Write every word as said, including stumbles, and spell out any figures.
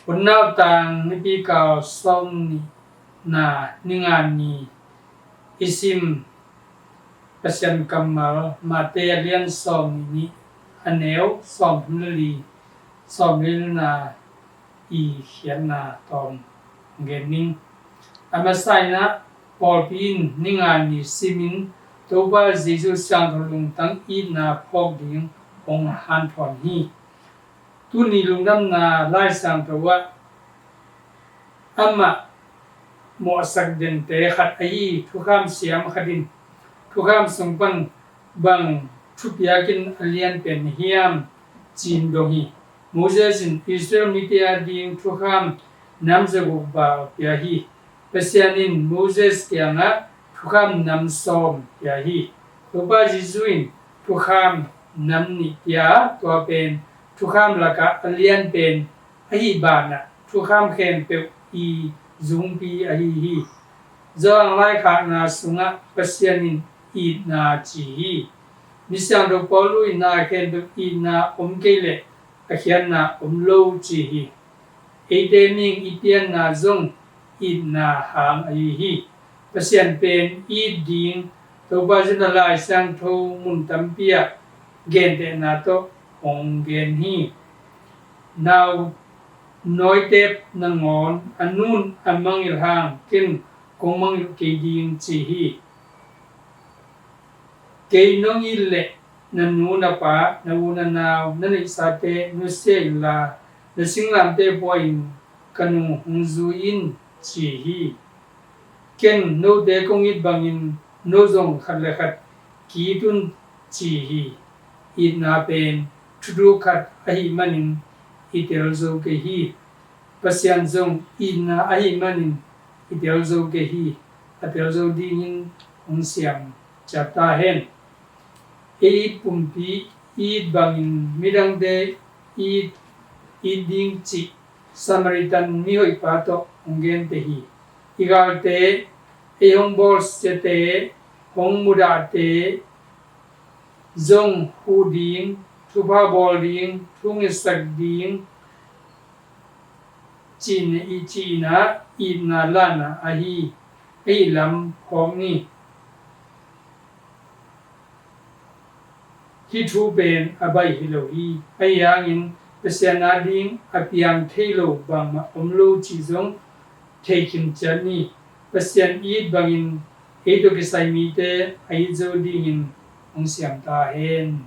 Unnau tang nipi kal sawm nihna ninga ni i sim Pasian kammal Mate a lian sawm nih a neu sawm thum le li, sawm le lina i khiatna tawm gen ning. A masa in ah pawlpi in ninga ni simin Topa Jesu siangtho lungtang itna phawk ding hong hanthawn hi. Tuni lungdamna Lai Siangtho ah amah mawhsak dente khat ahi thukham siam khat in thukham sung pan bang thupiakin a lian pen hiam ci-in dong hi. Moses in Israel mite ading thukham nam zaguk val pia hi. Pasian in Moses kiangah thukham nam sawm pia hi. Topa Jesu in thukham nam nih pia, tua pen thukham lakah a lian pen ahi banah thukham khempeuh i zungpi ahi hi. Johan laikhakna sungah Pasian in itna ci hi. Misiangtho Paul in na khempeuh itna om kei leh a khiatna om lo ci hi. Eite mihing i pianna zong itna hang ahi hi. Pasian pen it ding Topa Jesu in Lai Siangtho mun tampi ah gentehna tawh hong gen hi. Nau nawitep nangawn a nu'n a mangngilh hang ken kong mangngilh kei ding ci hi. Kei nong it leh na nu na pa, na u na nau, na neihsate nusia inla na singlamteh pua-in ka nung hong zui in ci hi. Ken note kong it bangin no zong khat le khat ki-it un ci hi. Itna pen thuthu khat ahih manin i tel zo kei hi. Pasian zong itna ahih manin i tel zo kei hi. A tel zo dingin hong siam ciat ta hen. Ei it pumpi i it bangin midangte i it, it ding cih Samaritan mihoihpa tawh hong genteh hi. I galte, ei hong bawlsiate, hong mudahte zong huh ding, thupha bawl ding, thu ngetsak ding cihna i cihna itna lahna ahi, ahi lam phawk ni. Hih thu pen a baih hi lo hi. Ahi hangin Pasian ading a piang thei lo bangmah om lo cih zong thei khin ciat ni. Pasian it bangin ei tawh kisai mite a it zo dingin hong siam ta hen.